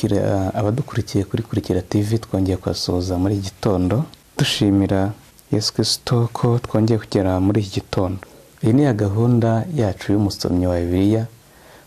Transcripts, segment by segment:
Abadukurikiye kuri Kurikira TV twongeye kubasuhuza muri iki gitondo, dushimira Yesu Kristo ko twongeye kugera muri iki gitondo. Iyi ni ya gahunda yacu y'umusomyi wa Bibiliya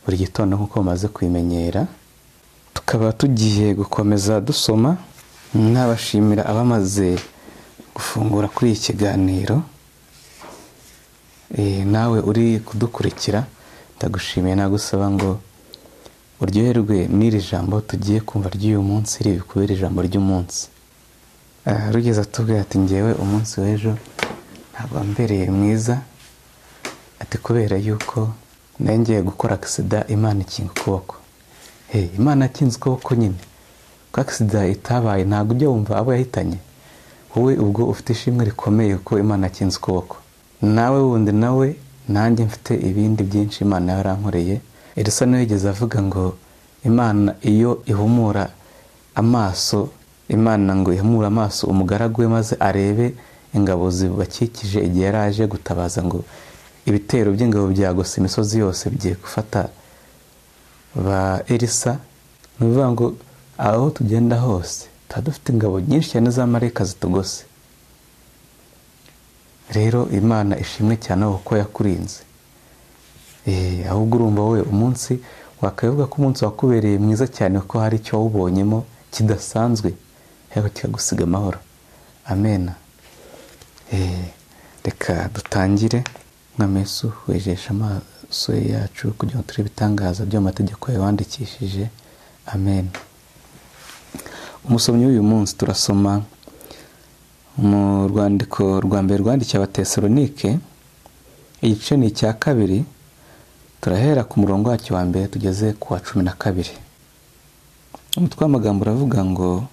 buri gitondo nk'uko mumaze kubimenyera, tukaba tugiye gukomeza dusoma. Nabashimira abamaze gufungura kuri iki kiganiro. Nawe uri kudukurikira ndagushimiye, nagusaba ngo uryoherwe n'iri jambo tugiye kumva ry'uyu munsi, riri kubera ijambo ry'umunsi. Rugeze atubwira ati ngewe umunsi w'ejo ntabwo wambereye mwiza, ati kubera yuko ngiye gukora agisida Imana ikinga ukuboko. Imana yakinze ukuboko nyine, ko agisida itabaye ntabwo ujya wumva abo yahitanye. Wowe ubwo ufite ishimwe rikomeye ko Imana yakinze ukuboko. Nawe wundi nawe nanjye mfite ibindi byinshi Imana yarankoreye. Elisa niwe yigeze avuga ngo Imana iyo ihumura amaso, Imana ngo ihumure amaso umugaragu we maze arebe ingabo zibakikije igihe yari aje gutabaza ngo ibitero by'ingabo byagose imisozi yose bigiye gufata ba Elisa. Ni ukuvuga ngo aho tugenda hose tuba dufite ingabo nyinshi cyane z'amarayika zitugose. Rero Imana ishimwe cyane kuko yakurinze. Ahubwo urumva wowe umunsi wakavuga ko umunsi wakubereye mwiza cyane kuko hari icyo wawubonyemo kidasanzwe, ariko kikagusiga amahoro. Amena. Reka dutangire. Mwami Yesu, wejesha amaso yacu kugira ngo turebe ibitangaza by'amategeko yawe wandikishije. Amen. Umusomyi w'uyu munsi turasoma mu rwandiko rwa mbere rwandikiwe Abatesalonike, igice ni icya 2, turahera ku murongo wacyo wa mbere tugeze ku wa 12. Umutwe w'amagambo uravuga ngo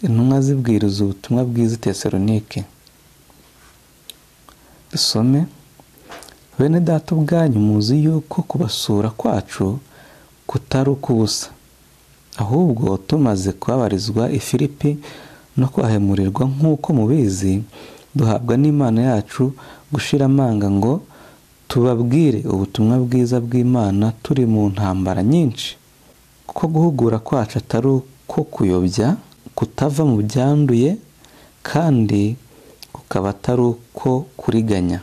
intumwa zibwiriza ubutumwa bwiza i Tesalonike. Dusome: bene data ubwanyu muzi yuko kubasura kwacu kutari ukubusa, ahubwo tumaze kubabarizwa i Filipi no kuhahemurirwa nk'uko mubizi, duhabwa n'Imana yacu gushira amanga ngo tubabwire ubutumwa bwiza bw'Imana turi mu ntambara nyinshi. Kuko guhugura kwacu atari uko kuyobya, kutava mu byanduye, kandi kukaba atari uko kuriganya,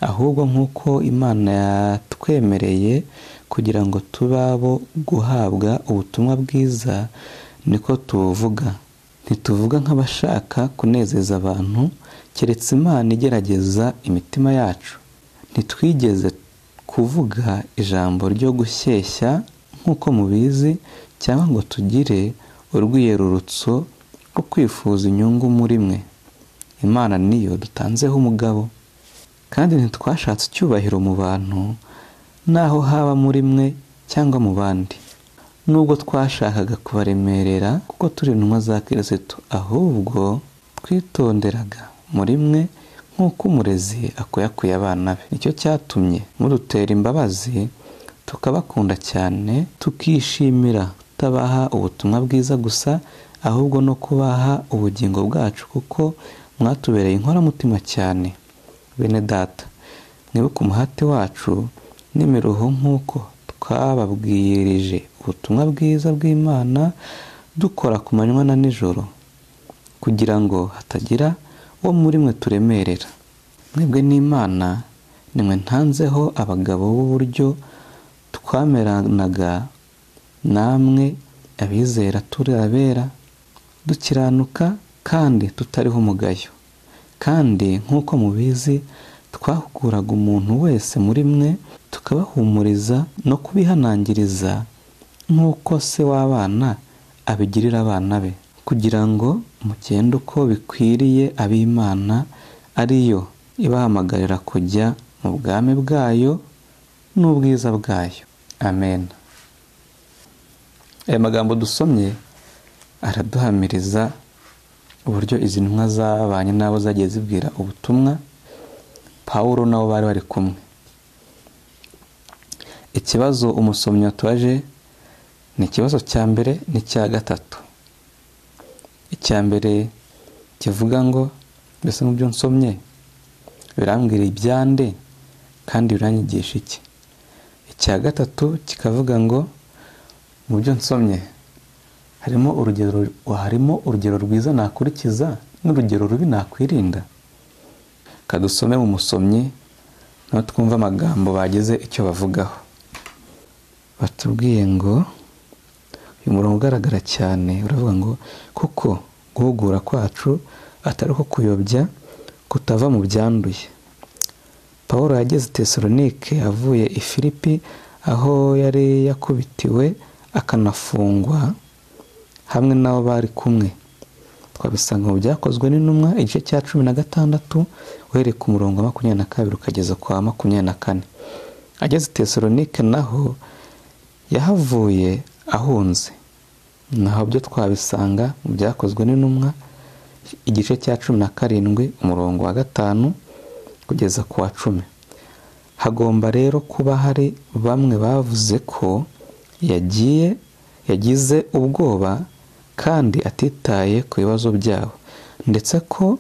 ahubwo nk'uko Imana yatwemereye kugira ngo tubabo guhabwa ubutumwa bwiza, niko tubuvuga. Ntituvuga nk'abashaka kunezeza abantu, keretse Imana igerageza imitima yacu. Ntitwigeze kuvuga ijambo ryo gushyeshya nk'uko mubizi, cyangwa ngo tugire urwiyerurutso rwo kwifuza inyungu muri mwe. Imana niyo dutanzeho umugabo. Kandi ntitwashatse icyubahiro mu bantu, naho haba muri mwe cyangwa mu bandi, nubwo twashakaga kubaremerera kuko turi intumwa za Kristo, ahubwo twitonderaga muri mwe nk'uko umurezi akuyakuye abana be. Nicyo cyatumye mudutera imbabazi, tukabakunda cyane, tukishimira kutabaha ubutumwa bwiza gusa, ahubwo no kubaha ubugingo bwacu, kuko mwatubereye inkoramutima cyane. Bene data, mwibuke umuhate wacu n'imiruho nk'uko twababwirije ubutumwa bwiza bw'Imana, dukora ku manywa na nijoro, kugira ngo hatagira uwo muri mwe turemerera. Mwebwe n'Imana nimwe ntanzeho abagabo b'uburyo twameranaga namwe abizera turi abera, dukiranuka kandi tutariho umugayo. Kandi nk'uko mubizi, twahuguraga umuntu wese muri mwe, tukabahumuriza no kubihanangiriza nk'uko se w'abana abigirira abana be, kugira ngo mugende uko bikwiriye ab'Imana, ariyo ibahamagarira kujya mu bwami bwayo n'ubwiza bwayo. Amen. Aya magambo dusomye araduhamiriza uburyo izi ntumwa zabanye n'abo zagiye zibwira ubutumwa Pawulo nabo bari bari kumwe. Ikibazo umusomyi atubaje ni ikibazo cya mbere n'icya gatatu. Icya mbere kivuga ngo mbese mu byo nsomye birambwira ibyande kandi biranyigisha iki? Icya gatatu kikavuga ngo mu byo nsomye harimo urugero rwiza nakurikiza n'urugero rubi nakwirinda. Kadusome mu musomyi naho twumva amagambo bagize icyo bavugaho. Batubwiye ngo uyu murongo ugaragara cyane uravuga ngo kuko guhugura kwacu atari uko kuyobya kutava mu byanduye. Pawulo yageze i Tesalonike avuye i Filipi aho yari yakubitiwe akanafungwa hamwe n'abo bari kumwe. Twabisanga mu Byakozwe n'Intumwa igice cya 16 uhereye ku murongo wa 22 ukageza kwa 24. Ageze i Tesalonike naho yahavuye ahunze. Naho byo twabisanga mu Byakozwe n'Intumwa igice cya 17 umurongo wa 5 kugeza ku wa 10. Hagomba rero kuba hari bamwe bavuze ko yagize ubwoba kandi atitaye ku bibazo byabo, ndetse ko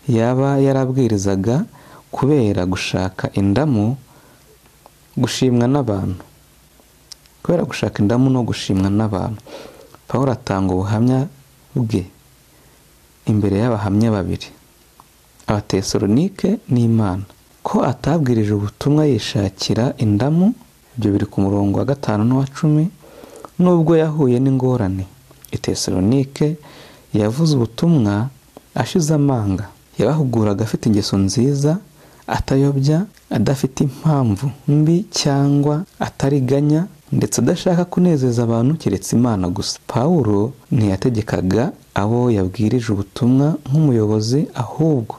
yaba yarabwirizaga kubera gushaka indamu gushimwa n'abantu. Kubera gushaka indamu no gushimwa n'abantu, Pawulo atanga ubuhamya bwe imbere y'abahamya babiri, Abatesalonike n'Imana, ko atabwirije ubutumwa yishakira indamu. Ibyo biri ku murongo wa 5 n'uwa 10. Nubwo yahuye n'ingorane i Tesalonike, yavuze ubutumwa ashize amanga. Yabahuguraga afite ingeso nziza, atayobya, adafite impamvu mbi cyangwa atariganya, ndetse adashaka kunezeza abantu keretse Imana gusa. Pawulo ntiyategekaga abo yabwirije ubutumwa nk'umuyobozi, ahubwo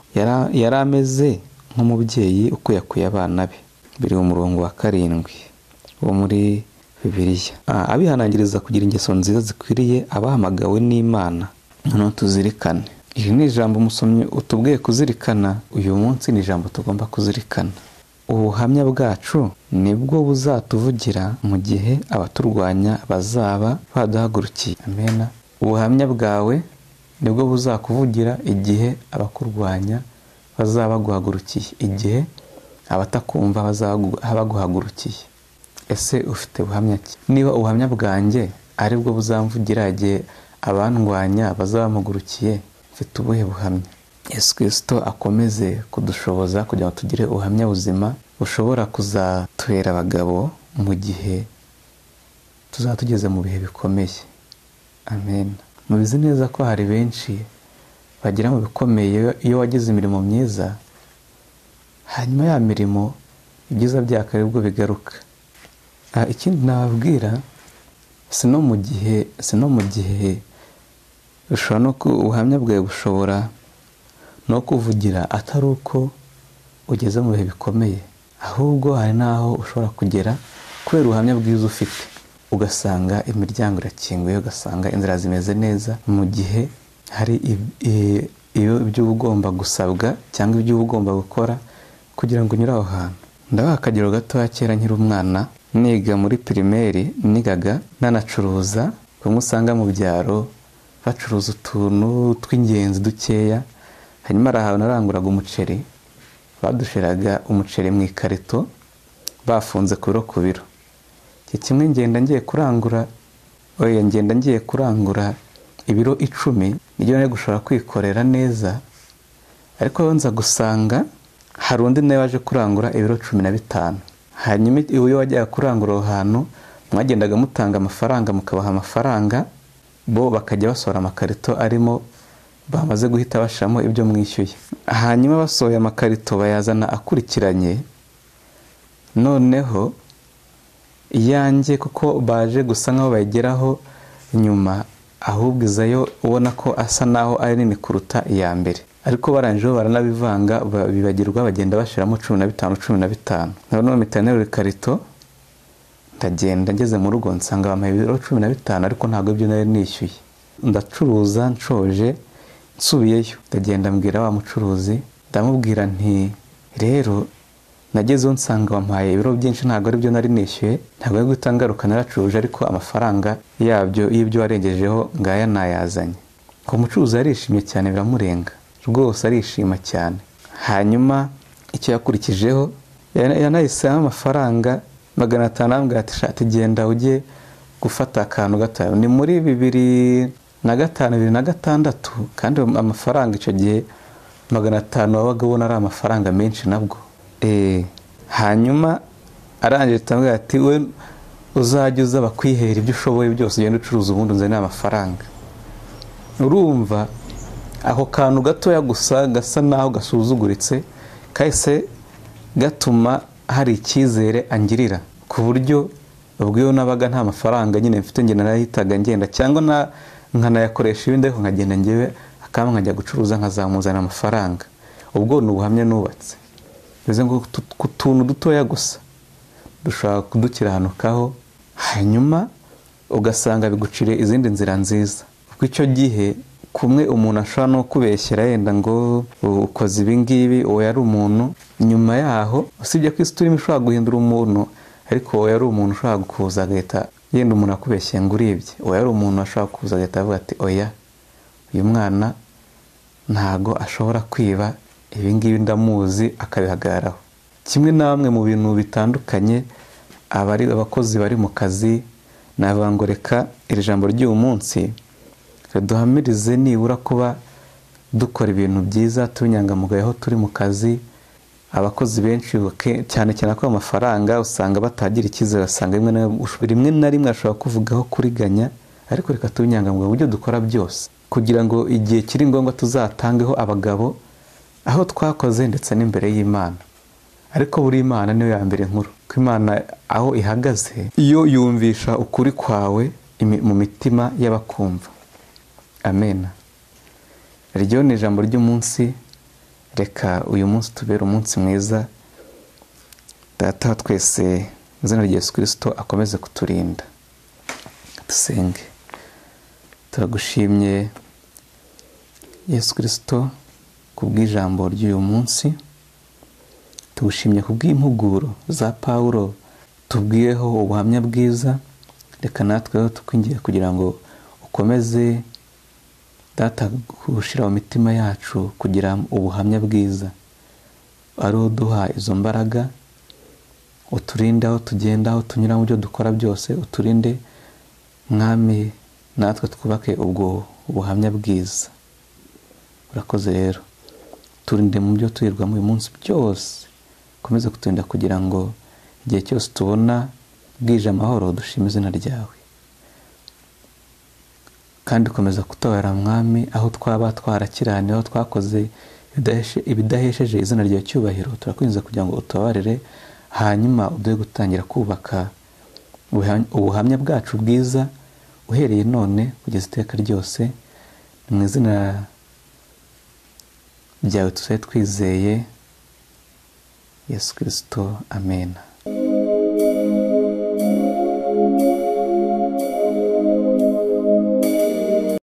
yari ameze nk'umubyeyi ukuyakuye abana be. Biri mu murongo wa 7 wo muri Bibiliya. Abihanangiriza kugira ingeso nziza zikwiriye abahamagawe n'Imana. Noneho tuzirikane. Iri ni ijambo umusomyi utubwiye kuzirikana uyu munsi, ni ijambo tugomba kuzirikana. Ubuhamya bwacu nibwo buzatuvugira mu gihe abaturwanya bazaba baduhagurukiye. Amena. Ubuhamya bwawe nibwo buzakuvugira igihe abakurwanya bazaba baguhagurukiye, igihe abatakumva bazaba baguhagurukiye. Ese ufite ubuhamya ki? Niba ubuhamya bwanjye ari bwo buzamvugira igihe abandwanya bazaba bamugurukiye, mfite ubuhe buhamya? Yesu Kristo akomeze kudushoboza kugira ngo tugire ubuhamya buzima bushobora kuzatubera abagabo mu gihe tuzaba tugeze mu bihe bikomeye. Amen. Mubizi neza ko hari benshi bagera mu bikomeye iyo wagize imirimo myiza, hanyuma ya mirimo ibyiza byaka aribwo bigaruka. Ikindi nababwira, si no mu gihe ushobora no ubuhamya bwawe bushobora no kuvugira atari uko ugeze mu bihe bikomeye, ahubwo hari naho ushobora kugera kubera ubuhamya bwiza ufite, ugasanga imiryango irakinguye, ugasanga inzira zimeze neza, mu gihe hari ibyo ugomba gusabwa cyangwa ibyo ugomba gukora kugira ngo unyure aho hantu. Ndabaha akagero gatoya. Kera nkiri umwana niga muri primaire, nigaga nanacuruza. Kumwe usanga mu byaro bacuruza utuntu tw'ingenzi dukeya. Hanyuma hari ahantu naranguraga umuceri, badushiraga umuceri mu ikarito bafunze ku biro ku biro. Iki kimwe ngenda ngiye kurangura ibiro 10 nibyo nari gushobora kwikorera neza, ariko nza gusanga hari undi nawe waje kurangura ibiro 15. Hanyuma iyo wajyaga kurangura aho hantu mwagendaga mutanga amafaranga, mukabaha amafaranga, bo bakajya basohora amakarito arimo bamaze guhita bashiramo ibyo mwishyuye. Hanyuma basohoye amakarito bayazana akurikiranye, noneho iyanjye kuko baje gusa nkaho bayigeraho nyuma, ahubwo izayo ubona ko asa naho ari nini kuruta iya mbere. Ariko barangije baranabivanga bibagirwa, bagenda bashiramo 15 15. Noneho mpita nterura ikarito ndagenda, ngeze mu rugo nsanga bampaye ibiro 15, ariko ntabwo ibyo nari nishyuye. Ndacuruza nshoje nsubiyeyo, ndagenda mbwira wa mucuruzi, ndamubwira nti rero nagezeho nsanga bampaye ibiro byinshi ntabwo ari byo nari nishyuye, ntabwo ari guhita ngaruka naracuruje, ariko amafaranga yabyo y'ibyo warengejeho ngaya nayazanye. Ku mucuruzi yarishimye cyane biramurenga rwose, arishima cyane. Hanyuma icyo yakurikijeho, yanahisemo amafaranga 500 ambwira ati shati genda ujye gufata akantu gatoya. Ni muri 2005 2006, kandi amafaranga icyo gihe 500 wabaga ubona ari amafaranga menshi nabwo. Hanyuma arangije tambwira ati we uzajya uza bakwihera ibyo ushoboye byose ugenda ucuruza ubundi unzanire amafaranga. Urumva ako kantu gatoya gusa gasa naho gasuzuguritse kahise gatuma hari icyizere angirira, ku buryo ubwo iyo nabaga nta mafaranga nyine mfite ngenda narahitaga ngenda cyangwa nkanayakoresha ibindi, ariko nkagenda ngewe akaba nkajya gucuruza nkazamuzana amafaranga. Ubwo ni ubuhamya nubatse. Bivuze ngo ku tuntu dutoya gusa dushobora kudukiranukaho, hanyuma ugasanga biguciriye izindi nzira nziza. Kuko icyo gihe kumwe umuntu ashobora no kubeshyera yenda ngo ukoze ibi ngibi, uwo yari umuntu. Nyuma yaho usibye ko isi turimo ishobora guhindura umuntu, ariko uwo yari umuntu ushobora kuza agahita yenda umuntu akubeshye ngo uribye, uwo yari umuntu ashobora kuza agahita avuga ati oya uyu mwana ntago ashobora kwiba ibi ngibi ndamuzi, akabihagararaho. Kimwe na bamwe mu bintu bitandukanye abari abakozi bari mu kazi, navuga ngo reka iri jambo ry'uyu munsi riduhamirize nibura kuba dukora ibintu byiza, tunyangamugayo aho turi mu kazi. Abakozi benshi cyane cyane ko amafaranga usanga batagira icyizere, usanga rimwe na rimwe ashobora kuvugaho kuriganya, ariko reka tunyangamugayo mu byo dukora byose, kugira ngo igihe kiri ngombwa tuzatangeho abagabo aho twakoze ndetse n'imbere y'Imana. Ariko buri Imana niyo ya mbere nkuru, ko Imana aho ihagaze iyo yumvisha ukuri kwawe mu mitima y'abakumva. Amen. Iryo ni ijambo ry'umunsi. Reka uyu munsi tubere umunsi mwiza. Data twese mu izina rya Yesu Kristo akomeze kuturinda. Dusenge. Turagushimye Yesu Kristo kubw'ijambo ry'uyu munsi, tugushimye kubw'impuguro za Paulo tubwiyeho ubuhamya bwiza. Reka natwe tukwingiye kugira ngo ukomeze Data gushira mu mitima yacu kugira ubuhamya bwiza, ari uduha izo mbaraga, uturinde aho tugenda, aho tunyura, mu byo dukora byose, uturinde Mwami, natwe twubake ubwo buhamya bwiza. Urakoze rero, turinde mu byo turirwamo uyu munsi byose, ukomeze kuturinda kugira ngo igihe cyose tubona bwije amahoro dushime izina ryawe. Kandi ukomeza kutabara Mwami aho twaba twarakiraniye, aho twakoze ibidahesheje izina ryawe cyubahiro, turakwinginze kugira ngo utubabarire, hanyuma uduhe gutangira kubaka ubuhamya bwacu bwiza uhereye none kugeza iteka ryose. Mu izina ryawe tusabe twizeye Yesu Kristo, amen.